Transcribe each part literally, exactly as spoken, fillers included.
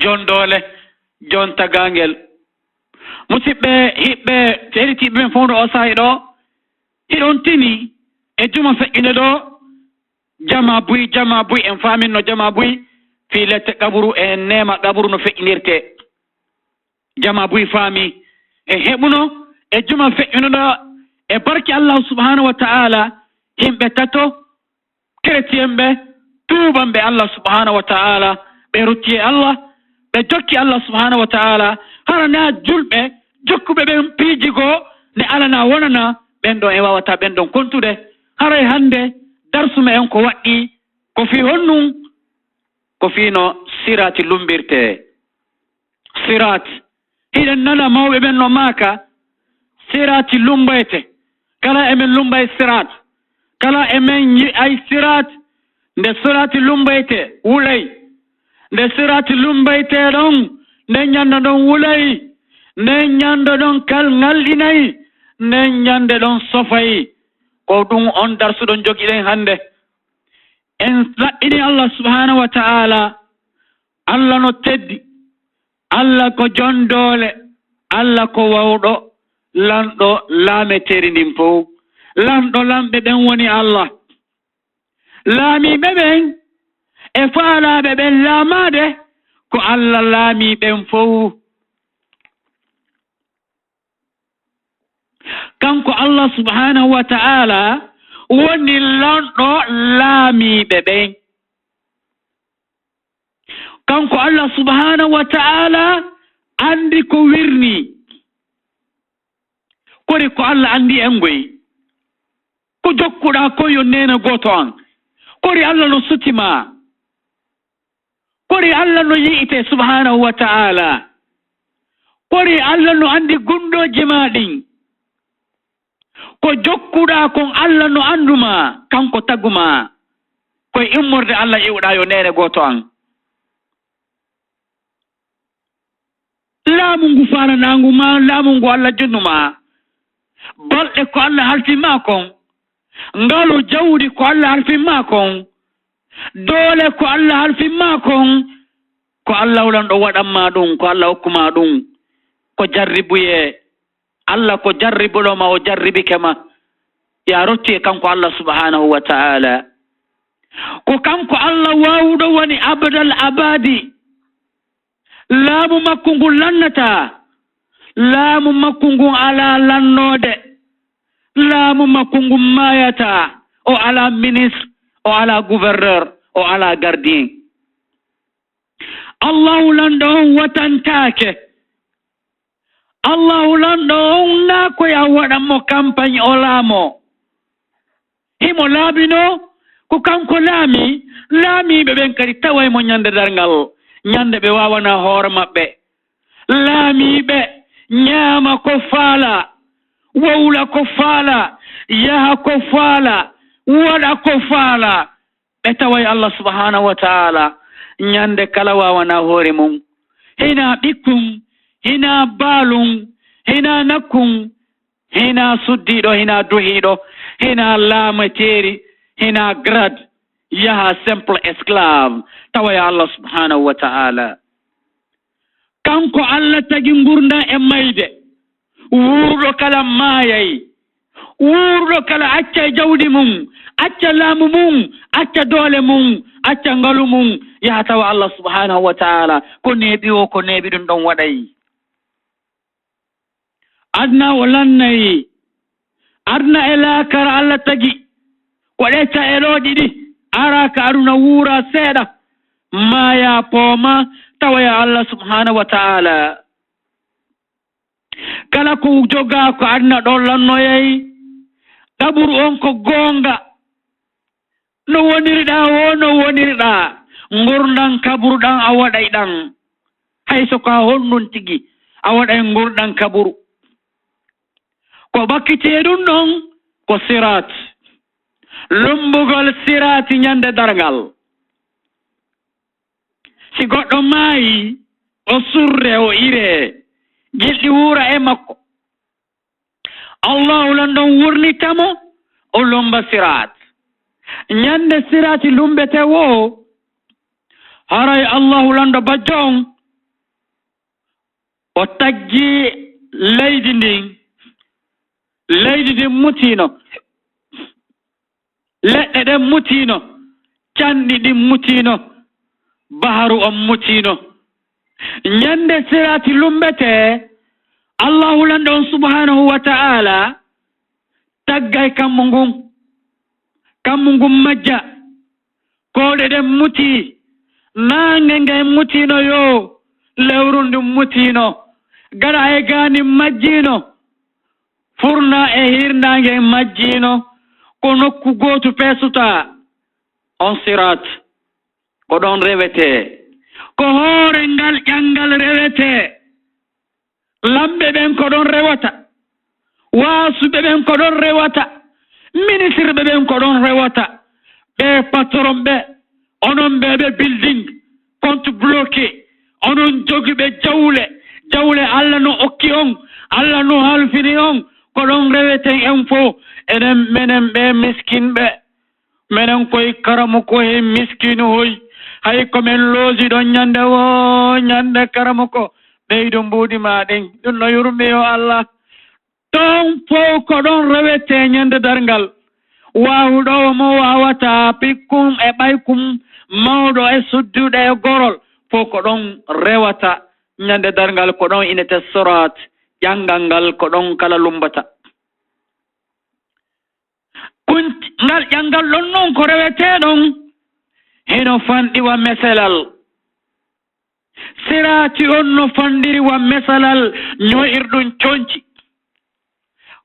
jon doole, jon tagaangel. Musidɓe, hiɓɓe, heɗitiiɓe men fof ɗo o saa'i ɗo, hiɗon tini e juma feƴƴunde ɗo, jama buy, jama buy, en faamin no jama buy, fii lette qaburu e neema qaburu no feƴƴinirtee. Jama buy faami, en heɓuno e juma feƴƴuno ɗo e barke Allah subhanahu wa ta'ala, yimɓe tato, chrétien ɓe, tuubanɓe Allah subhanahu wa ta'ala, ɓe rutti e Allah, ɓe jokki Allah subhanahu wa ta'ala, hara na julɓe jokkuɓe ɓen piiji goo ne alana wonana ɓen ɗon e waawata ɓen ɗon kontude. Haray hannde darsu me'en ko waɗɗii, ko fii honɗun? Ko fii no siraati lummbirtee. Siraat. Hiɗen nana mawɓe ɓen no maaka, siraati lummboyte. Kala e men lummbay siraat. Kala e men yi'ay siraat. Nde siraati lummboyte, wulay. Nde siraati lummboyte ɗon, nden ñannde ɗon wulay. Nden ñannde ɗon kal ŋalɗinay. Nden ñannde ɗon sofay. Ko ɗum on darsu ɗon jogiɗen hannde. En laɓɓini Allah subhanahu wa ta'ala. Allah no teddi. Allah ko jon doole. Allah ko wawɗo. Lanɗo laameteeri ndin fow. Lanɗo lamɓe ɓen woni Allah. Laamiiɓe ɓen e faalaaɓe ɓen laamaade ko Allah laamii ɓen fow. Kanko Allah subhanahu wa ta'ala woni lanɗo laamiiɓe ɓen. Kanko Allah subhanahu wa ta'ala anndi ko wirnii. Kori ko Allah anndi en ngoy? Ko jokkuɗaa kon yo neene gooto an? Kori Allah no suti maa? Kori Allah no yi'ite subhanahu wa ta'ala? Kori Allah no anndi gunndooji maa ɗin? Ko jokkuɗaa kon Allah no anndu maa, kanko tagu maa. Ko e immorde Allah iwɗaa yo neene gooto an. Laamu ngu faalanaangu maa, laamu ngu Allah junnu maa. Balɗe ko Allah halfin maa kon. Ngalu jawdi ko Allah halfin maa kon. Doole ko Allah halfin maa kon. Ko Allah lanɗo waɗan maa ɗum, ko Allah hokku maa ɗum. Ko jarribuyee. Allah ko jarribuɗo ma, o jarribike ma. Yaa rotti e kanko Allah subhanahu wa ta'ala. Ko kanko Allah waawuɗo woni abadal abadi. Laamu makko ngun lannataa. Laamu makko ngun alaa lannoode. Laamu makko ngun maayataa. O alaa ministre, o alaa gouverneur, o alaa gardien. Allahu lanɗo on watantaake. Allahu lanɗo on naa ko yaa waɗan mo kampañ o laamoo. Himo laabinoo ko kanko laamii, laamiiɓe ɓen kadi taway mo ñande darngal, ñande ɓe waawanaa hoore maɓɓe. Laamiiɓe ñaama ko faalaa, wowla ko faalaa, yaha ko faalaa, waɗa ko faalaa. Ɓe taway Allah subhanahu wa ta'ala ñande kala waawanaa hoore mum. Hinaa ɓikkun, hinaa baalun, hinaa nakkun, hinaa suddiiɗo, hinaa duhiiɗo, hinaa laameteeri, hinaa grade, yaha simple esclave, taway Allah subhanahu wa ta'ala. Kanko Allah tagi ngurndan e mayde. Wuurɗo kala maayay. Wuurɗo kala accay jawdi mum, acca laamu mum, acca doole mum, acca ngalu mum, yaha tawa Allah subhanahu wa ta'ala ko neeɓi o, ko neeɓi ɗum ɗon waɗay. Aduna o lannay. Aduna e laakara Allah tagi. Ko ɗe ca'e ɗo ɗiɗi. Ara ka aduna wuura seeɗa. Maaya pooma tawaya Allah subhanahu wa ta'ala. Kala ko jogaa ko aduna ɗon lannoyay. Qaburu on ko goonga. No wonirɗaa woo, no wonirɗaa. Ngurndan kaburu ɗan a waɗay ɗan. Hay so ko a honɗun tigi, a waɗay ngurndan kaburu. Ko ɓakkitee ɗun ɗon ko siraat. Lummbugol siraati ñande darngal. Si goɗɗo maayi, o surre, o iree, gilɗi wuura e makko. Allahu lanɗo on wurnita mo, o lummba siraat. Ñande siraati lummbetee woo, haray Allahu lanɗo bajjo on, O taggi leydi ndin, leydi ndin mutiino, leɗɗe ɗen mutiino, canɗi ɗin mutiino, baharu on mutiino. Ñande Siraati lummbetee, Allaahu lanɗo on subhaanahu wa ta'aalaa taggay kammu ngun, kammu ngun majja, koode ɗen mutii, naange ngen mutiino yoo, lewru ndun mutiino, gaɗa e gaani majjiino, furna e hirnaange majjiino, ko nokku gootu peesutaa. On Siraat, ko ɗon rewetee, ko hoore ngal ƴanngal rewetee. Lamɓe ɓen ko ɗon rewata, waasuɓe ɓen ko ɗon rewata, ministirɓe ɓen ko ɗon rewata. Ɓee patron ɓe, onon ɓee ɓe building, compte bloqué, onon jogiiɓe jawle, jawle Alla no okki on, Alla no halfini on, ko ɗon reweten en fow, enen, menen ɓee miskinɓe. Menen koy karamoko he miskiinu hoy, hay ko men loosi ɗon ñande woo ñande karamoko, ɓeydu mbuuɗi maa ɗin. Ɗun no yurmi yo Alla. Ɗon fow ko ɗon rewetee ñande darngal. Waahuɗo mo waawataa, pikkum e ɓaykum, mawɗo e sudduɗo e gorol, fow ko ɗon rewata ñande darngal, ko ɗon inete Siraat, ƴanngal ngal ko ɗon kala lummbata. Kun-, ngal ƴanngal ɗon non ko rewetee ɗon, hino fanɗi wa meselal. Siraati on no fanɗiri wa meselal ño'irɗun conci.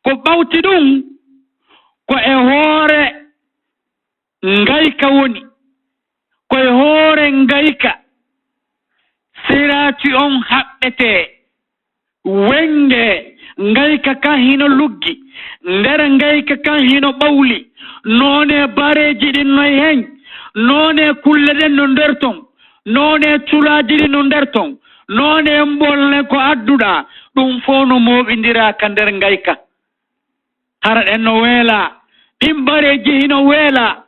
Ko ɓawti ɗun, ko e hoore ngayka woni, ko e hoore ngayka Siraati on haɓɓetee. Wenge, ngayka kan hino luggi, nder ngayka kan hino ɓawli, noone bareeji ɗin no e hen, noone kulle ɗen no nder ton, noone culaaji ɗin no nder ton, noone mbolle ko adduɗaa, ɗun fow no mooɓindiraa ka nder ngayka. Hara ɗen no weelaa, ɗin bareeji hino weelaa,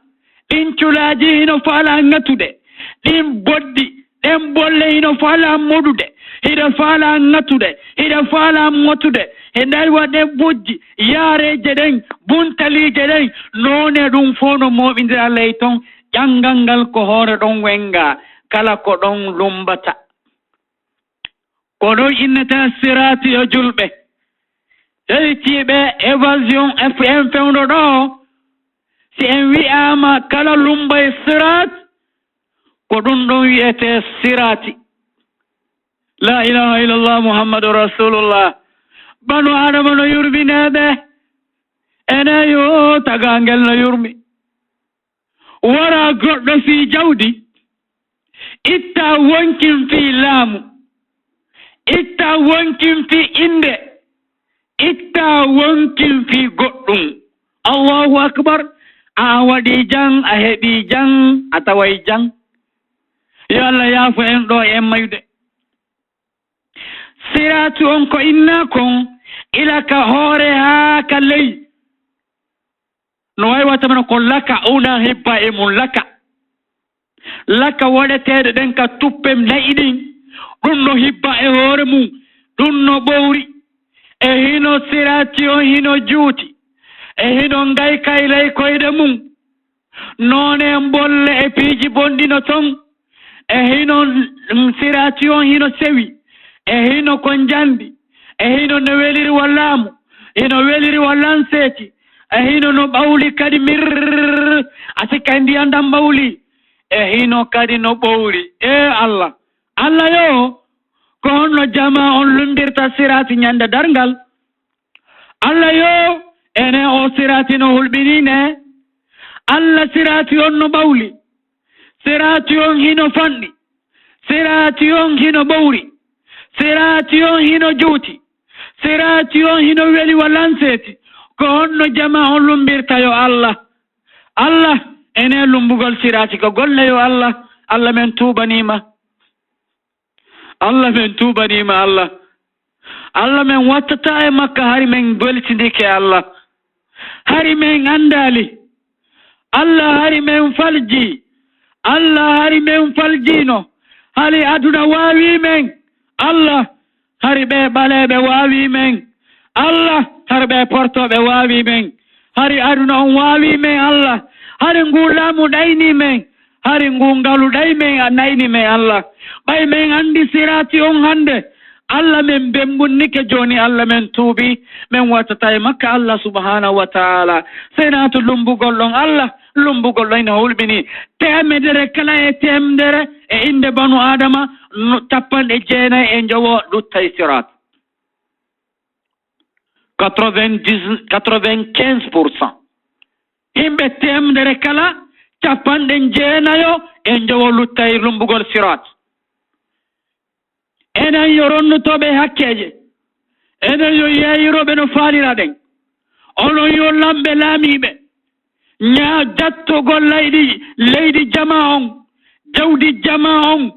ɗin culaaji hino faalaa ŋatude, ɗin boddi, ɗen bolle hino faalaa moɗude, hiɗa faalaa ŋatude, hiɗa faalaa motude, hiɗa waɗa ɗen bojji, yaareeje ɗen, buntaliije ɗen, noone ɗun fow no mooɓindira ley ton, ƴanngal ngal ko hoore ɗon wengaa, kala ko ɗon lummbata. Ko ɗon innetee Siraati yo julɓe. Heytiiɓe Évasion F M fewndo ɗoo, si en wi'aama kala lummbay Siraat, ko ɗun ɗon wi'etee Siraati. Laa ilaaha illallah Muhammadu Rasuulullah. Banu Aadama no yurminee ɓe. Enee yo tagaangel no yurmi. Waraa goɗɗo fii jawdi, ittaa wonkin fii laamu, ittaa wonkin fii innde, ittaa wonkin fii goɗɗun. Allahu akbar. A waɗii jan, a heɓii jan, a taway jan. Yo Alla yaafo en ɗoo e en mayude. Siraatu on ko innaa kon, ila ka hoore haa ka ley. No waawi wata mano ko laka, una hibba e mun laka. Laka waɗeteeɗe ɗen ka tuppe nayi ɗin, ɗun no hibba e hoore mun, ɗun no ɓowri. E hino Siraati on hino juuti, e hino ngayka e ley koyɗe mun. Noone mbolle e piiji bonɗi no ton. E hino, mm, Siraati on hino sewi. E hino ko njandi. E hino no weliri wa laamu. Hino weliri wa lanseeti. E hino no ɓawli kadi mirr. A sikka e ndiyan ɗan ɓawli. E hino kadi no ɓowri. E Alla. Alla yo, ko honno jamaa on lummbirta Siraati ñande darngal? Alla yo, enee o Siraati no hulɓinii ne? Alla Siraati on no ɓawli. Siraati on hino fanɗi. Siraati on hino ɓowri. Siraati on hino juuti. Siraati on hino weli wa lanseeti. Ko honno jamaa on lummbirta yo Alla? Alla, enee lummbugol Siraati ko golle yo Alla? Alla men tuubanii ma. Alla men tuubanii ma Alla. Alla men wattataa e makka hari men weltindike Alla. Hari men anndaali. Alla hari men faljii. Alla hari men faljiino. Hali aduna waawii men. Alla, Hari ɓee ɓaleeɓe waawii men, Allah. Hari ɓee portooɓe waawii men. Hari aduna on waawii men, Allah. Hari nguu laamu ɗaynii men. Hari nguu ngalu ɗay men a nayni men, Allah. Ɓay men anndi siraati on hannde, Allah, men bembunnike jooni, Allah, men tuubi, men wartata e makka, Allah subhaanahu wa taala. Siraatu lumbugol ɗon, Allah, lumbugol ɗon ina hulɓini. Teemedere kala e teemedere e innde banu Aadama, no, cappanɗe jeenay e njowo luttay siraat. Quatre-vingt-dix, quatre-vingt-quinze pour cent. Yimɓe teemedere kala, cappanɗe jeenayo e njowo luttay lumbugol siraat. Enen yo ronnotooɓe hakkeeje. Enen yo yeeyirooɓe no faaliraɗen. Onon yo lamɓe laamiiɓe. Ñaa jattugol leydi, leydi jamaa on, jawdi jamaa on,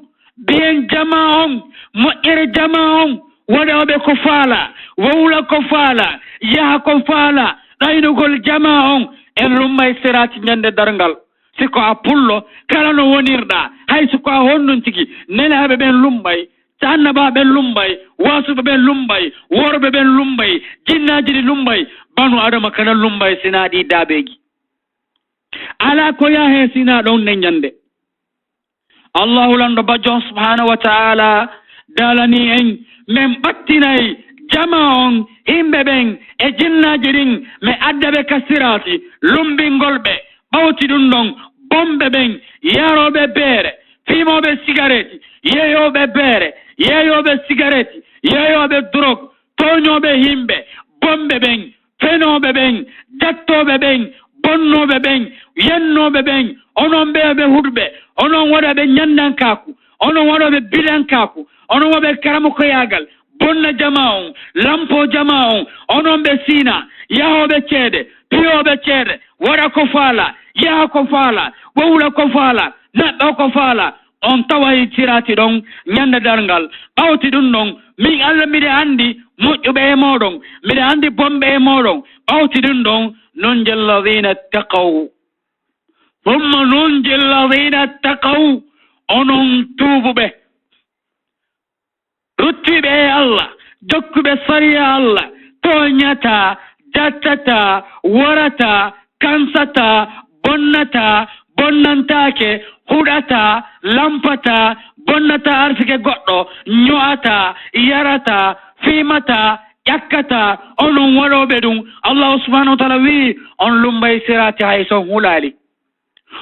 biyen jamaa on, moƴƴere jamaa on, waɗooɓe ko faalaa, wowla ko faalaa, yaha ko faalaa, ɗaynugol jamaa on, en lummay siraati ñande darngal. Si ko a pullo, kala no wonirɗaa, hay si ko a honɗun tigi, nelaaɓe ɓen lumbay, annabaaɓe ɓen lumbay, waasuɓe ɓen lumbay, worɓe ɓen lumbay, jinnaaji ɗi lumbay, banu Adama kana lumbay sinaa ɗii daabeeji. Alaa ko yaha heen sinaa ɗon ne ñande. Allahu lanɗo bajjo on subhaanahu wa taala daalanii en, men ɓattinay jamaa on, yimɓe ɓen e jinnaaji ɗin, mi adda ɓe ka siraati, lumbingol ɓe, ɓawti ɗun ɗon, bonɓe ɓen, yarooɓe beere, fiimooɓe sigareeti, yeeyooɓe beere, yeeyooɓe sigareeti, yeeyooɓe drog, tooñooɓe yimɓe, bonɓe ɓen, fenooɓe ɓen, jattooɓe ɓen, bonnooɓe ɓen, yennooɓe ɓen, onon ɓeeɓe huɗuɓe, onon waɗooɓe ñanndankaaku, onon waɗooɓe bidankaaku, onon waɗooɓe karamokoyaagal, bonna jamaa on, lampoo jamaa on, onon ɓe siinaa, yahooɓe ceede, piyooɓe ceede, waɗa ko faalaa, yaha ko faalaa, wowla ko faalaa, naɓɓa ko faalaa, on taway siraati ɗon ñande darngal. Ɓawti ɗun ɗon, min Alla miɗo anndi moƴƴuɓe e mooɗon, miɗo anndi bonɓe e mooɗon. Ɓawti ɗun ɗon, nunji alladina ttaqaw. Summa nunji alladina ttaqaw, onon tuubuɓe. Ruttiiɓe e Alla, jokkuɓe sariya Alla, tooñataa, jattataa, warataa, kansataa, bonnataa, bonnantaake, huɗataa, lampataa, bonnataa arsike goɗɗo, ño'ataa, yarataa, fiimataa, ƴakkataa, onon waɗooɓe ɗun. Allahu subhanahu wa taala wi'i, on lummbay siraati hay so on hulaali.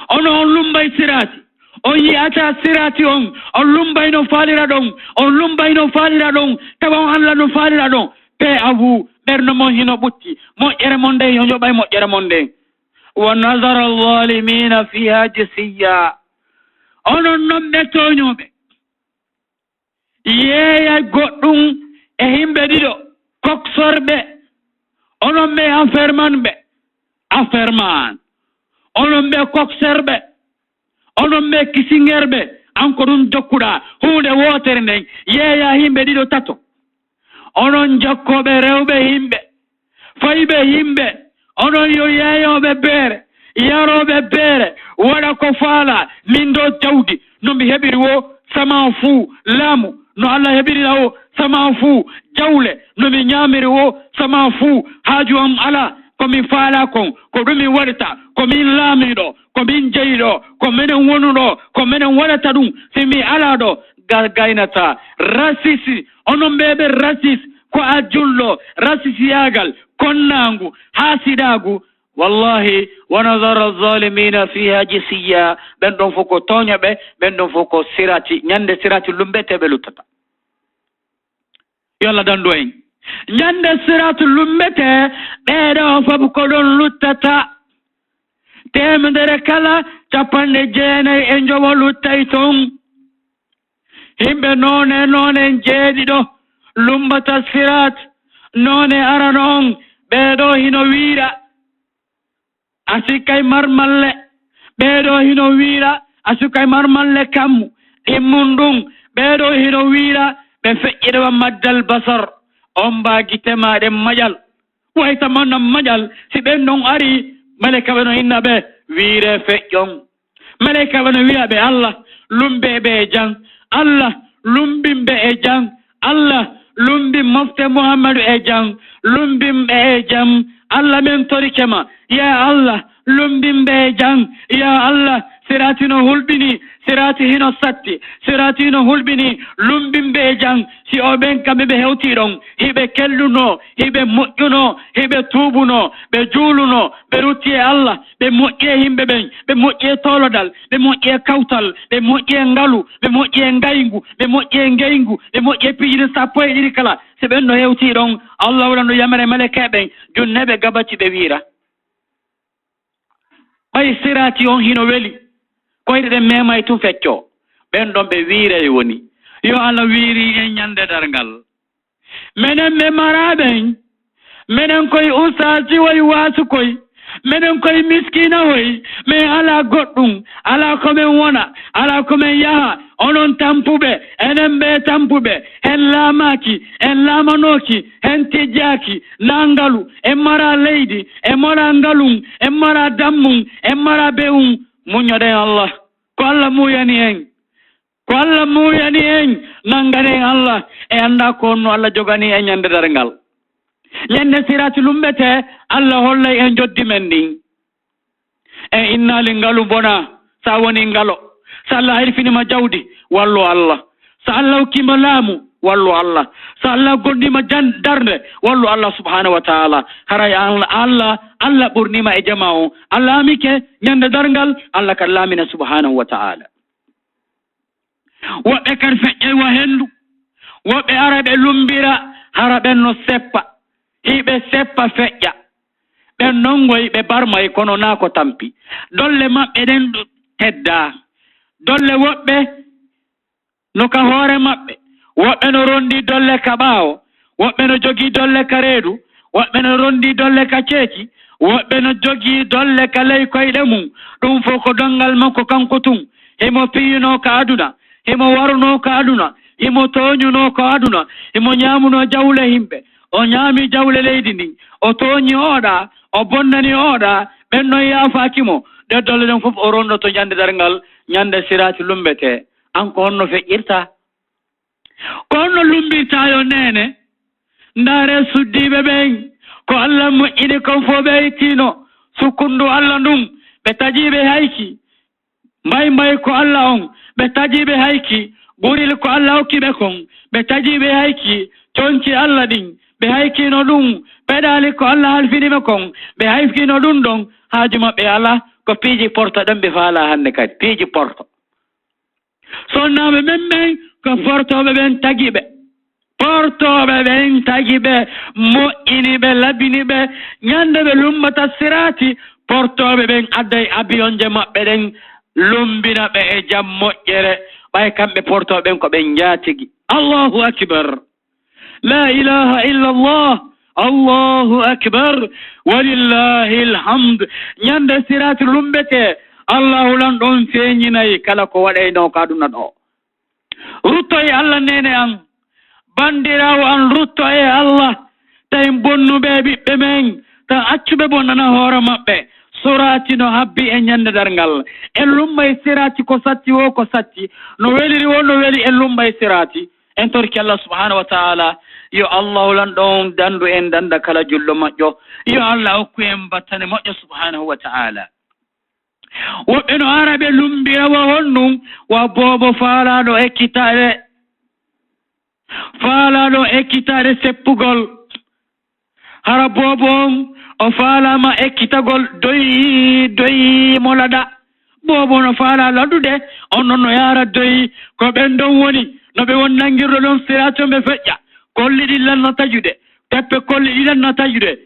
Ono on lummbay siraati. On yi'ataa siraati on. On lummbay no faalira ɗon. On lummbay no faalira ɗon. Tawa on Alla no faalira ɗon. Pe abu, ɓernde mon hino ɓutti. Moƴƴere mon nden, yo yoɓay moƴƴere mon nden. Wa nazara zalimina fiha jisiya. Onon non ɓe tooñooɓe. Yeeya goɗɗun e himɓe ɗiɗo, koksorɓe, onon ɓe affaire man ɓe, affaire man, onon ɓe kokserɓe, onon ɓe kisingerɓe, an ko ɗun jokkuɗaa, huunde wootere nden, yeeya himɓe ɗiɗo tato, onon jokkooɓe rewɓe himɓe, fayɓe yimɓe, onon yo yeeyooɓe beere, yarooɓe beere, waɗa ko faalaa, min ɗoo jawdi, no mi heɓiri woo, samaa fuu, laamu, no Alla heɓirira woo, samaa fuu, jawle, no mi ñaamiri woo, samaa fuu, haaju am alaa, ko mi faalaa kon, ko ɗun mi waɗata, ko min laamiiɗo, ko min jeyi ɗoo, ko menen wonu ɗoo, ko menen waɗata ɗun, si mi alaa ɗoo, gal gaynataa, rasisi, onon ɓe ɓe rasis, ko a julɗo, rasisiyaagal, konnaangu, haasidaagu. Wallahi, wa nazara zalimina fiha jisiya. Ɓen ɗon fof ko tooñaɓe, ɓen ɗon fof ko siraati, ñande siraati lummbete ɓe luttata. Yo Alla dandu en. Ñande siraati lummbete, ɓee ɗoo fof ko ɗon luttata. Teemedere kala, cappanɗe jeenay e njowo luttay ton. Himɓe noone, noone jeeɗiɗo lummbata siraat. Noone arano on, ɓee ɗoo hino wiira, a sikkay marmalle. Ɓee ɗoo hino wiira, a sikkay marmalle kammu. Ɗimmun ɗun, ɓee ɗoo hino wiira, ɓe feƴƴira wa maddal basar. On mbaa gite maa ɗen maƴal. Way tamanna maƴal, si ɓen ɗon ari, maleyka ɓe no inna ɓe, wiiree feƴƴon. Maleyka ɓe no wi'a ɓe, Alla, lummbee ɓe e jam. Alla, lummbin ɓe e jam. Alla, Lumbin mofte Muhammadu e jam, lumbin ɓe e jam. Allah, men torike ma, ya Allah, lumbin ɓe e jam. Ya Allah, siraati no hulɓini, siraati hino satti, siraati hino hulɓini, lumbin ɓe e jam. Si o ɓen kamɓe ɓe hewtii ɗon, hiɓe kellunoo, hiɓe moƴƴunoo, hiɓe tuubunoo, ɓe juulunoo, ɓe rutti e Allah, ɓe moƴƴi e yimɓe ɓen, ɓe moƴƴi e toolodal, ɓe moƴƴi e kawtal, ɓe moƴƴi e ngalu, ɓe moƴƴi e ngayngu, ɓe moƴƴi e ngeyngu, ɓe moƴƴi e piiji ɗin sappo e ɗiɗi kala. Si ɓen no hewtii ɗon, Allah wala no yamira e maleyka ɓen, junneeɓe gabaji ɓe wiira. Ɓay siraati on hino weli, koyɗe ɗen memay tun feccoo. Ɓen ɗon ɓe wiiray woni. Yo Allah wiiri en ñande darngal. Menen ɓe maraa ɓen, menen koy ustaasi woy waasu koy, menen koy miskiina woy, mais alaa goɗɗum, alaa ko men wona, alaa ko men yaha, onon tampuɓe, enen ɓe tampuɓe, en laamaaki, en laamanooki, en tijjaaki, naa ngalu, en maraa leydi, en maraa ngalum, en maraa dammum, en maraa bewum, muññoɗen Allah. Ko Allah muuyani en. Ko Allah muuyani en, nannganen Allah, e anndaa ko honno Allah jogani en ñande darngal. Ñande siraati lummbetee, Allah hollay en njoddi men ndin. En innaali ngalu bonaa, so a wonii ngalo. So Allah halfini ma jawdi, wallu Allah. So Allah hokkii ma laamu, wallu Allah. So Allah goɗɗinii ma jan-, darnde, wallu Allah subhaanahu wa ta'ala. Haray Allah, Allah, Allah ɓurnii ma e jamaa on. A laamike ñande darngal, Allah ka laamina subhaanahu wa ta'ala. Woɓɓe kadi feƴƴay wa henndu. Woɓɓe ara ɓe lummbira, hara ɓen no seppa. Hiɓe seppa feƴƴa. Ɓen non ngoy ɓe barmay kono naa ko tampi. Dolle maɓɓe ɗen ɗo teddaa. Dolle woɓɓe no ka hoore maɓɓe. Woɓɓe no ronndii dolle ka ɓaawo. Woɓɓe no jogii dolle ka reedu, woɓɓe no ronndii dolle ka ceeki, woɓɓe no jogii dolle ka ley koyɗe mum. Ɗum fof ko donngal makko kanko tun. Himo piyunoo ka aduna, himo warunoo ka aduna, himo tooñunoo ka aduna, himo ñaamunoo jawle yimɓe. O ñaami jawle leydi ndin, o tooñi oɗa, o bonnani oɗa, ɓen non yaafaaki mo. Ɗe dolle ɗen fof o rondoto ñande darngal, ñande siraati lummbetee. An ko honno feƴƴirta? Ko honno lummbirtaa yo neene? Ndaaree suddiiɓe ɓen, ko Allah moƴƴini kon fof ɓe ittiino. Sukkundu Allah ndun, ɓe taƴii ɓe hayki. Mbay mbay ko Allah on, ɓe taƴii ɓe hayki. Guril ko Allah hokki ɓe kon, ɓe taƴii ɓe hayki. Conci Allah ɗin, ɓe haykiino ɗun. Peɗaali ko Allah halfini ɓe kon, ɓe haykiino ɗun ɗon. Haaju maɓɓe alaa, ko piiji porto ɗen ɓe faalaa hannde kadi, piiji porto. Sonnaaɓe men ɓen ko portooɓe ɓen tagi ɓe. Portooɓe ɓen tagi ɓe, moƴƴini ɓe, labini ɓe. Ñande ɓe lummbata siraati, portooɓe ɓen adday abiyonje maɓɓe ɗen, lummbina ɓe e jam moƴƴere. Ɓay kamɓe portooɓe ɓen ko ɓen njaatigi. Allahu akbar. La ilaha illallah. Allahu akbar. Walillahi alhamd. Ñande siraati lummbetee, Allahu lan ɗon feeñinay kala ko waɗaynoo ka aduna ɗoo. Rutto e Allah, neene an. Banndiraawo an, rutto e Allah. Tawi bonnuɓe e ɓiɓɓe men, tawi accuɓe bonnana hoore maɓɓe. Siraati no habbi e ñande darngal. En lummbay siraati ko satti woo ko satti. No weliri woo no weli, en lummbay siraati. En torki Allah subhaanahu wa ta'ala, yo Allah lan ɗon danndu en dannda kala julɗo moƴƴo. Yo Allah hokku en battane moƴƴe subhaanahu wa ta'ala. Woɓɓe no ara ɓe lummbira wa honɗum, wa boobo faalaaɗo ekkitaade, faalaaɗo ekkitaade seppugol. Hara boobo on, o faalaama ekkitagol doyi, doyi mo laɗa. Boobo no faalaa laɗude, on non no yaara doyi. Ko ɓen ɗon woni, no ɓe woni nanngirde ɗon siraati on ɓe feƴƴa. Kolli ɗin lan no taƴude, teppe kolli ɗin lan no taƴude.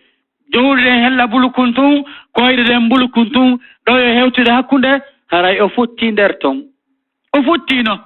Jowruɗen hella bulukun tun, koyɗe ɗen bulukun tun, ɗo yo hewtude hakkunde, haray o futti nder ton. O futtino.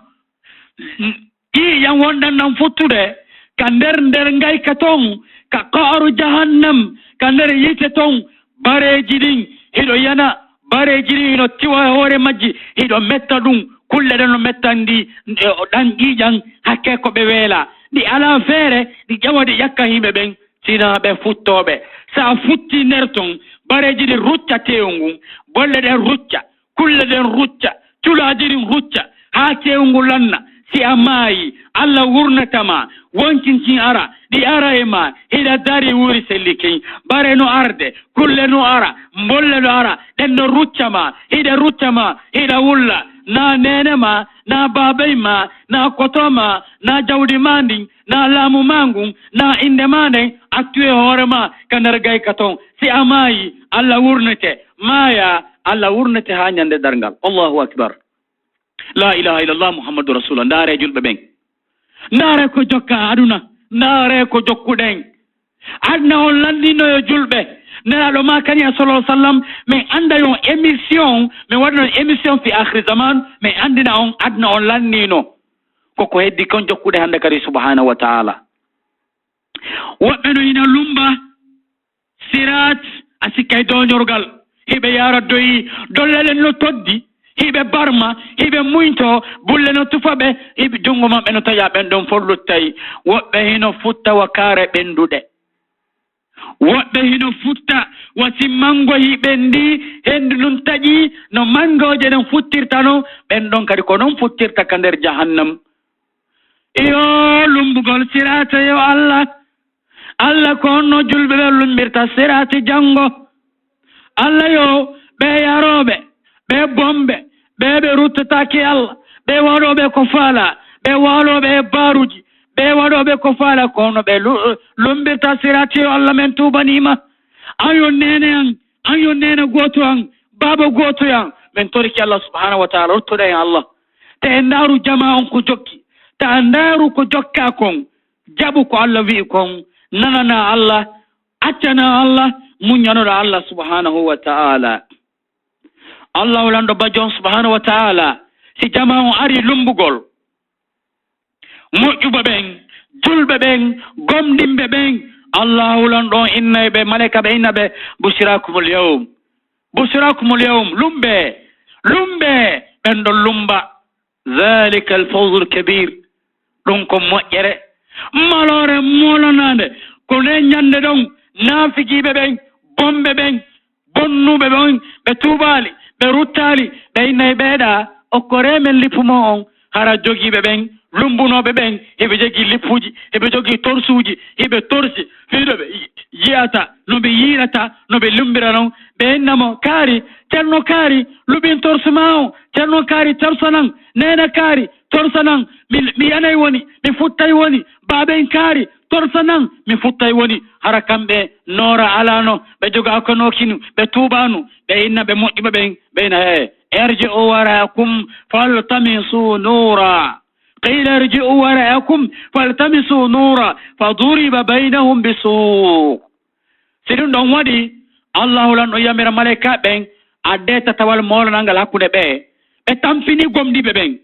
Ƴiiƴam wonɗan ɗan futtude ka nder, nder ngayka ton, ka qa'ru jahannam, ka nder yiite ton, bareeji ɗin hiɗo yana, bareeji ɗin hino tiwa e hoore majji, hiɗo metta ɗum, kulle ɗen no mettan ndi, e, o ɗan ƴiiƴam, hakke ko ɓe weela. Ɗi alaa feere, ɗi ƴawa ɗi ƴakka yimɓe ɓen, sina ɓe futtooɓe. Sa futti nder ton, bareeji ɗin rucca teewu ngun, bolle ɗen rucca, kulle ɗen rucca, culaaji ɗin rucca, haa teewu ngun lanna. Si a maayi, Alla wurnata ma, wonkin kin ara, ɗi ara e ma, hiɗa dari wuri selli kin. Bare no arde, kulle no ara, mbolle no ara, ɗen no rucca ma, hiɗa rucca ma, hiɗa wulla. Na neene ma, na baabay ma, na koto ma, na jawdi ma ndin, na laamu ma ngun, na innde ma nden, attu e hoore ma ka nder gayka ton. Si a maayi, Alla wurnete, maaya, Alla wurnete haa ñande darngal. Allahu akbar. La ilaha illallah Muhammadu Rasulullah. Ndaare julɓe ɓen. Ndaare ko jokka aduna. Ndaare ko jokkuɗen. Aduna on lannino yo julɓe. Nelaaɗo ma kani a sallallahu alaihi wasallam, min anda yon émission, min waɗa non émission fi akhir zaman, min andina on aduna on lannino. Ko ko heddi kon jokkude hande kadi subhanahu wa ta'ala. Woɓɓe no ina lumba sirat, a sikkay doñorgal. Hiɓe yara doyi, dollalen no toddi. Hiɓe barma, hiɓe muñto, bulle no tufa ɓe, hiɓe junngo maɓɓe no taƴa, ɓen ɗon fof luttay. Woɓɓe hino futta wa kaare ɓennduɗe. Woɓɓe hino futta wa si manngo hi ɓenndi, henndu ndun taƴi, no manngooje ɗen futtirta non, ɓen ɗon kadi ko non futtirta ka nder jahannam. Iyo, lummbugol siraata yo Allah. Allah ko honno julɓe ɓe lummbirta siraati janngo. Allah yo ɓe yarooɓe, ɓe bomɓe, ɓe ɓe ruttataake Allah, ɓe waɗooɓe ko faalaa, ɓe waalooɓe e baaruuji, ɓe waɗooɓe ko faalaa, ko honno ɓe lu-, lummbirta siraati yo Allah, men tuubanii ma. An yo neene an, an yo neene gooto an, baaba gooto an, men torike Allah subhanahu wa ta'ala, ruttoɗen e Allah. Te en ndaaru jamaa on ko jokki, ta ndaaru ko jokkaa kon, jaɓu ko Allah wi'i kon, nananaa Allah, accanaa Allah, muññanoɗaa Allah subhanahu wa ta'ala. Allahu lanɗo bajjo on subhanahu wa ta'ala, si jamaa on ari lummbugol, moƴƴuɓe ɓen, julɓe ɓen, gomɗinɓe ɓen, Allahu lanɗo on innay ɓe, malaika ɓe inna ɓe, "Bushrakumul yawm, bushrakumul yawm, lummbee, lummbee," ɓen ɗon lummba. Dhalika al-fawzul kabir. Ɗum ko moƴƴere, maloore moolanaande. Ko nden ñande ɗon, naafiqiiɓe ɓen, bomɓe ɓen, bonnuɓe ɓen, ɓe tuubaali, ɓe ruttaali, ɓe innay ɓeeɗa, okkoree men lippu mon on. Hara jogiiɓe ɓen, lummbunooɓe ɓen, hiɓe jogii lippuuji, hiɓe jogii torsuuji, hiɓe torsi, fii no ɓe yi-, yi'ata, no ɓe yi'irata, no ɓe lummbira non. Ɓe inna mo, "Kaari, Ceerno Kaari, luɓin torsu maa on, Ceerno Kaari, torsanan, neene Kaari, torsanan, mi, mi yanay woni, mi futtay woni, baaben Kaari, torsanan, mi futtay woni." Hara kamɓe noora alaano, ɓe jogaa ko nookinu, ɓe tuubaanu, ɓe inna ɓe moƴƴuɓe ɓen, ɓe inna, "He, irji'u wara'akum faltamisu nuura." Qila irji'u wara'akum faltamisu nuura, faduriba baynahum bisuur. Si ɗum ɗon waɗi, Allahu lanɗo yamira malaika ɓen, adde tatawal moolanal ngal hakkunde ɓe. Ɓe tampini gomɗiɓe ɓen.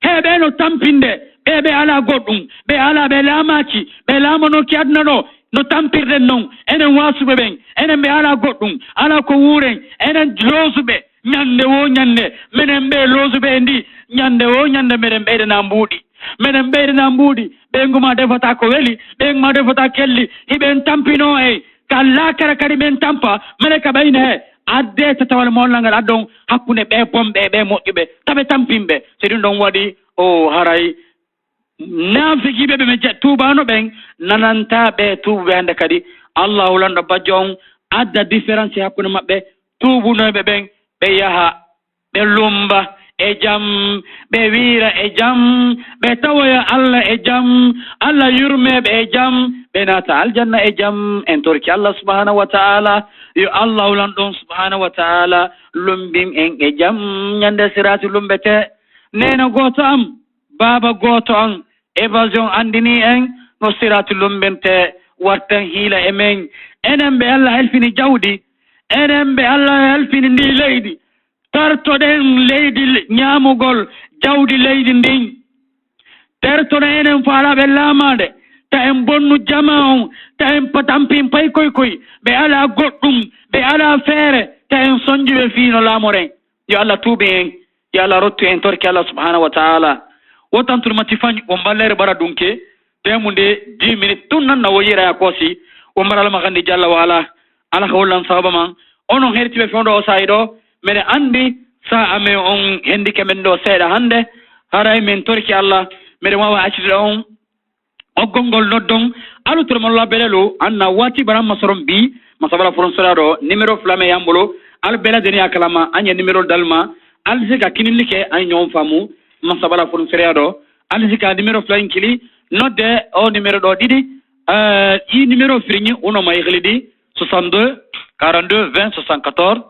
He ɓe no tampinde, ɓe ɓe alaa goɗɗum, ɓe alaa, ɓe laamaaki, ɓe laamanooki aduna ɗo, no tampirɗen non, enen waasuɓe ɓen, enen ɓe alaa goɗɗum, alaa ko wuuren, enen loosuɓe, ñande woo ñande, menen ɓe loosuɓe e ndi, ñande woo ñande meɗen ɓeydanaa mbuuɗi. Meɗen ɓeydanaa mbuuɗi, ɓeyngu maa defataa ko weli, ɓeyngu maa defataa kelli, hiɓen tampinoo en, ka laakara kadi ɓen tampa, mene ka ɓayne he, adde tatawal moolanal ngal addon hakkunde ɓe bomɓe e ɓe moƴƴuɓe, taɓe tampinɓe. Si ɗum ɗon waɗi, o haray naafiqiiɓe ɓe mi je-, tuubaano ɓen, nanantaa ɓe tuubuɓe hannde kadi. Allahu lanɗo bajjo on adda différence hakkunde maɓɓe, tuubunooɓe ɓen, ɓe yaha, ɓe lumba e jam, ɓe wiira e jam, ɓe tawoya Allah e jam, Allah yurmee ɓe e jam, ɓe naata aljanna e jam. En torki Allah subhanahu wa ta'ala, yo Allahu lanɗo on subhanahu wa ta'ala lumbin en e jam, ñande siraati lumbete. Neene gooto am, baaba gooto an, évasion anndinii en no siraati lummbintee, wartan hiila e men. Enen ɓe Allah halfini jawdi, enen ɓe Allah halfini ndii leydi, tartoɗen leydi l-, ñaamugol jawdi leydi ndin. Tertoɗen enen faalaaɓe laamaade, ta en bonnu jamaa on, ta en pa-, tampin paykoy koy, ɓe alaa goɗɗum, ɓe alaa feere, ta en sonji ɓe fii no laamoren. Yo Allah tuubi en, yo Allah rottu en torki Allah subhanahu wa ta'ala. Wo tantul mati fañ, wo mballeere bara dunke, temu nde dix minutes, tun nan na wo yira ya kosi, wo mara alma kandi jalla wa ala, ala ka wollan sababa man. Onon hertiɓe fewndo o saa'i ɗo, mene andi sa amen on hendike men ɗo seeɗa hande, haray men torki Allah, Meɗen waawa accude ɗon ɓoggol ngol, noddon. Allo, toro mon labelelo, an na wati baran masoron bi, masabala fronsorado, numéro flamme yambolo, al bela deni akalama, anya numéro dalma, al zika kinilike, an nyon famu, masabala fronsorado, al zika numéro flying kili, nodde o numéro ɗo ɗiɗi, eh, i numéro firingi, uno ma ihlidi, soixante-deux, quarante-deux, vingt, soixante-quatorze,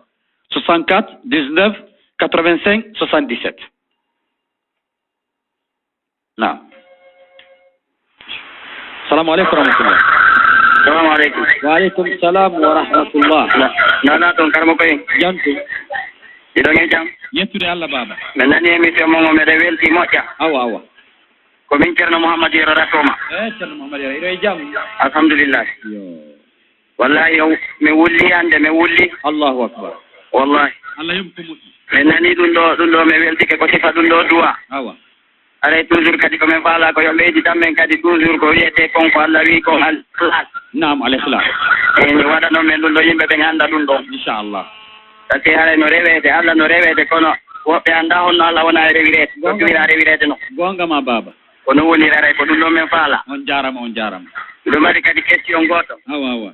soixante-quatre, dix-neuf, quatre-vingt-cinq, soixante-dix-sept. Naam. Salamu aleykum wa rahmatullah. Salamu aleykum. Wa aleykum salam wa rahmatullah. Na, na, na, toon karmo koye. Jantu. Iɗon e jam? Yettude Allah, baaba. Min nani émission mon o, meɗen welti moƴƴa. Awa, awa. Ko min Ceerno Mouhammad Yero Ratoma. Eh, Ceerno Mouhammad Yero, iɗo e jam? Alhamdulillah. Yo. Wallahi, o, mi wulli hannde, mi wulli. Allahu akbar. Wallahi. Allah yoɓ ko moƴƴi. Mi nani ɗum ɗo, ɗum ɗo mi weltike ko sifa ɗum ɗo duwa. Awa. Aray toujours kadi ko min faala ko yo ɓeydi tan men kadi toujours ko wiyete kon ko Allah wi kon al ikhlas. Naam, al ikhlas. Eyi, mi waɗano men ɗum ɗo yimɓe ɓe ngannda ɗum ɗon. Inchallah. Parce que haray no rewede, Allah no rewede kono woɓɓe annda honno Allah wona e rewirede. Ko Gonga. Ɗum wira rewirede no. Gonga ma baaba. Ko non woni raray ko ɗum ɗon min faala. On jaarama, on jaarama. Miɗo mari kadi question gooto. Awa, awa.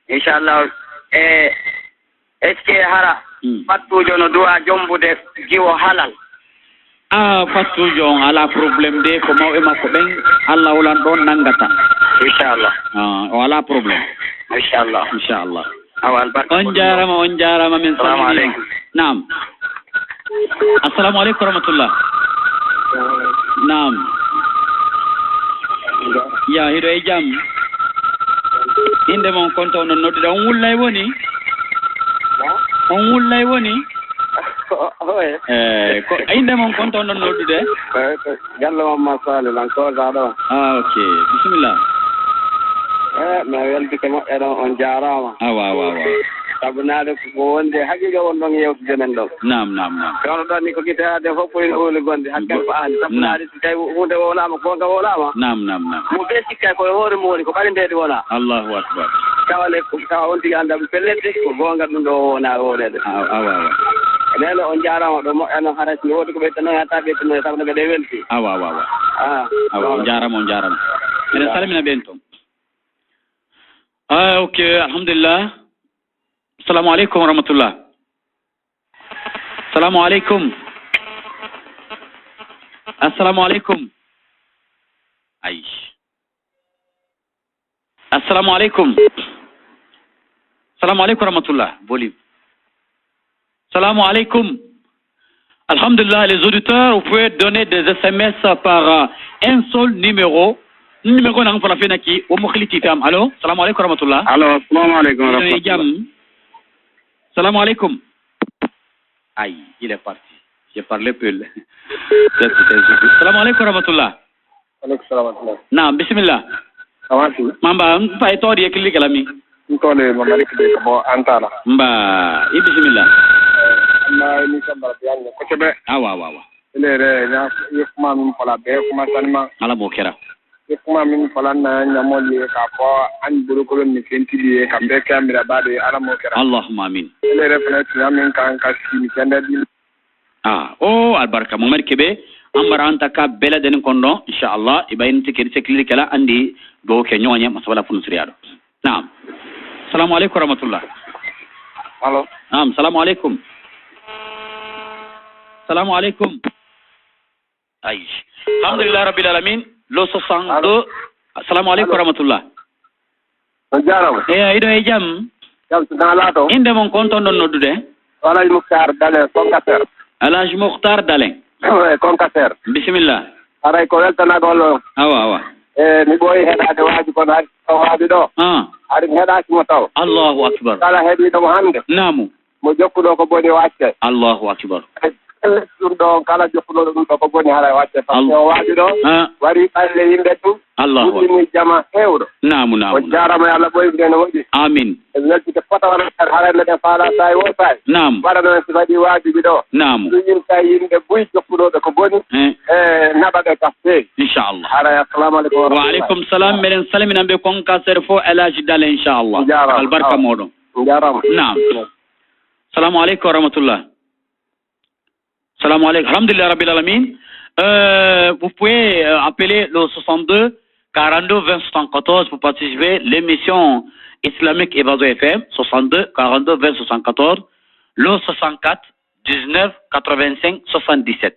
Inchallah. E, est-ce que hara Hmm. fattuujo no duwa jombude jiwo halal? Ah, fattuujo on alaa problème de, ko mawɓe makko ɓen, Allah wolan ɗon nanngata. Inchallah. Ah, o alaa problème. Inchallah. Inchallah. Awa, albarka. On jaarama, on jaarama, min Salamu salmini on. Aleykum. Naam. Assalamu aleykum wa rahmatullah. Naam. Ya, hiɗo e jam? Innde mon, konto onon noddude. On wullay woni? On wullay woni? Oye. Eh, ko innde mon, konto onon noddude? Eh, ko Jallo Mamma Sali lan, ko sa ɗo. Ah, ok. Bisimilla. Eh, mi weltike moƴƴa ɗon, on jaaraama. Awa, awa, awa. Sabu naade ko wonde haqiiqa won ɗon yewtude men ɗon. Naam, naam, naam. Kono ɗon ni ko gite aade fof ko ina ooli gonde, hakkil ko aani. Sabu naade si tawi huunde wowlaama, goonga wowlaama. Naam, naam, naam. Mo ɓe sikkay ko e hoore mo woni, ko ɓari mbeedi wona. Allahu akbar. Tawa le, ko tawa on tigi annda pellet ko goonga ɗum ɗo wona wowleede. Awa, awa, awa. Lelo on jaaraama ɗo moƴƴa noon, haray si woodi ko ɓeyta noon, hatta ɓeyta noon, sabu no mbeɗe welti. Awa, awa, awa. Ah, awa, on jaaraama, on jaaraama. Eɗen salmina ɓeen toon. Ah, ok, alhamdulillah. Assalamu aleykum wa rahmatullah. Assalamu aleykum. Assalamu aleykum. Ay. Assalamu aleykum. Assalamu aleykum wa rahmatullah. Volume. Assalamu aleykum. Alhamdulillah, les auditeurs, vous pouvez donner des S M S par, euh, un seul numéro. Numéro nan fala fena ki, wo mo xiliti tam. Allo, assalamu aleykum wa rahmatullah. Allo, assalamu aleykum wa rahmatullah. Jam. Assalamu aleykum. Ayi, il est parti. Je parlais peu. Assalamu aleykum wa rahmatullah. Aleykum salam wa rahmatullah. Naam, bisimilla. Awa si. Mamba, n fa e toodi e killi kala mi. N toodi mo mari kidi ko bo antala. Mba, i bisimilla. Amma ni sambara biyan ko tebe. Awa, awa, awa. Ele re na ye kuma min fala be kuma sanima. Ala mo kera. Ye kuma min fala na nyamoli ka ko an burukulu ni sentili ka be kamera bade ala mo kera. Allahumma amin. Ele re fana tiya min kan ka si mi kenda di. Ah, o albarka Mohamed Kebe, ambara anta ka bela den kondo, inshallah, ibayin tikiri sekli kala andi do ke nyonye masabala funu siriyado. Naam. Assalamu aleykum wa rahmatullah. Allo. Naam, salamu aleykum. Salamu aleykum. Ay. Alhamdulillah rabbil alamin. Lo soixante-deux. Allo. Assalamu aleykum wa rahmatullah. On jaaraama. Eyo, iɗo e jam? Jam, so na laato. Innde mon, kon toon ɗon noddude? Alhaji Muktar Dalen, Konkaser. Alhaji Muktar Dalen. E Konkaser. Bisimilla. Haray ko weltanagol o. Awa, awa. E, mi ɓooyi heɗaade waaju kono hari ko waaju ɗo. Ah. Hari mi heɗaaki mo taw. Allahu akbar. Kala heɗiiɗo mo hannde. Naamu. Mo jokkuɗo ko boni o accay. Allahu akbar. Ɗum ɗo on kala jokkuɗo ɗum ɗo ko boni haray o accay. Parce que o waaju ɗo, ah, wari ɓalle yimɓe ɗum. Allahu akbar. Ɗum jama hewɗo. Naamu, naamu, on jaaraama, yo Allah ɓoyde no moƴƴi. Amin. E weltike fota wona haray meɗen faala saay wo saay. Naam. Waɗa noon si waɗi waajuji ɗo. Naamu. Ɗum yimta yimɓe buy jokkuɗoɓe ko boni. Eh. E naɓa ɓe ka feewi. Inchallah. Haray, assalamu aleykum wa rahmatullah. Wa aleykum salam. Meɗen salmina ɓe kon ka sere fo El Hadji Dale, inchallah. Jaaraama. Albarka mooɗon. Jaaraama. Naam. Salamu aleykum wa rahmatullah. Salamu aleykum. Alhamdulillah rabbil alamin. Euh, vous pouvez euh, appeler le soixante-deux quarante-deux vingt soixante-quatorze pour participer à l'émission islamique Evazo F M, soixante-deux quarante-deux vingt soixante-quatorze, le soixante-quatre dix-neuf quatre-vingt-cinq soixante-dix-sept.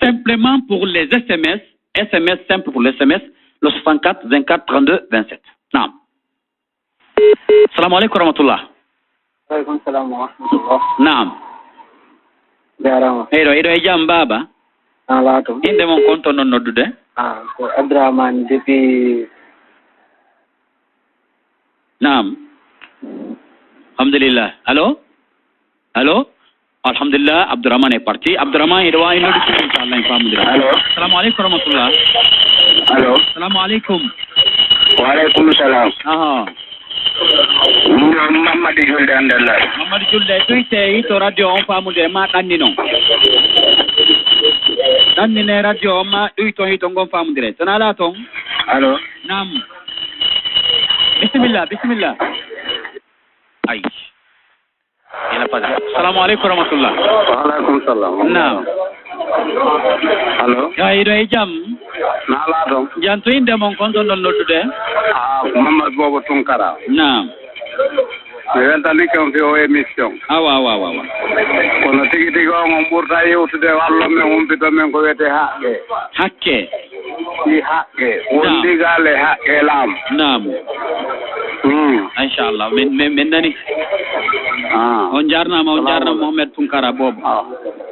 Simplement pour les S M S, S M S simple pour les S M S, le soixante-quatre vingt-quatre trente-deux vingt-sept. Naam. Salamu aleykum wa rahmatullah. Aleykum salam wa rahmatullah. Naam. Jaaraama. Eɗo, eɗo e jam, baaba? Alaa toon. Innde mon, kon to non noddude? Ah, ko Abdourahmane depuis. Naam. Alhamdulillah. Allo? Allo? Alhamdulillah, Abdourahmane est parti. Abdourahmane, eɗo waawi noddude, inchallah, en faamodira. Allo? Salamu aleykum wa rahmatullah. Allo? Salamu aleykum. Wa aleykum salam. Aha. Ɗum ɗo Mammadi Julde Andallah. Mammadi Julde, ɗuyte hito radio on faamude ma ɗanni non. Ɗannine radio on ma ɗuyto hito ngon faamodire. So na alaa toon? Allo? Naam. Bisimilla, bisimilla. Ay. Ina fada. Salamu aleykum wa rahmatullah. Wa aleykum salam. Naam. Allo? Ay, ɗo e jam? Na alaa toon? Jam to, innde mon, kon to non noddude? Ah, ko Mamadou Bobo Tunkara. Naam. Mi weltanike on fii o émission. Awa, awa, awa, awa. Kono tigi tigi on, on ɓurta yewtude, wallo men, humpito men ko wiyetee haqqe. Haqqe? Ɗi haqqe. Won Naam. Digaale haqqe laamu. Naam. Hmm. Inchallah, min, min, min nani. Ah. On jaarnaama, on Salamu jaarnaama, aleykum. Mohamed Tunkara Bobo. Ah.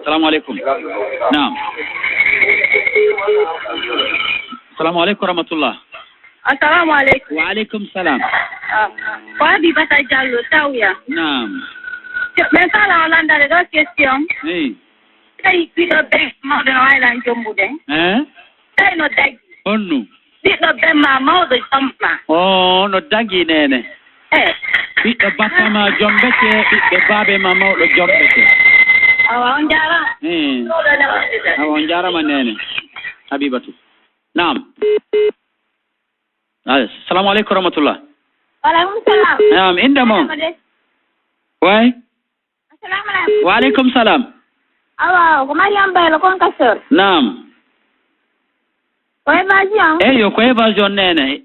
Salamu aleykum. Naam. Salamu aleykum wa rahmatullah. Assalamu aleykum. Wa aleykum salam. Ah, ko Habibata Diallo, Sawya. Naam. Min fala o landade ɗo question. Eyi. Tawi ɓiɗɗo be mawɗo no waawi lan jombude? Eh? Tawi no dagi. Honno? Ɓiɗɗo be ma mawɗo jomba ma. O, no dagi, neene. Eh. Ɓiɗɗo batta ma jombete, ɓiɓɓe baabe ma mawɗo jombete. Awa, on jaaraama. Eh. Awa, on jaaraama, neene. Habibatu. Naam. Ay, salamu aleykum wa rahmatullah. Wa aleykum salam. Naam, innde mon? Naam, de. Way? Assalamu aleykum. Wa aleykum salam. Awa, ko Mariam Baylo, kon ka sor. Naam. Ko évasion? Eyo, ko évasion, neene.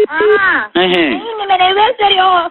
Ah. Ehe. Ni mene weseri o.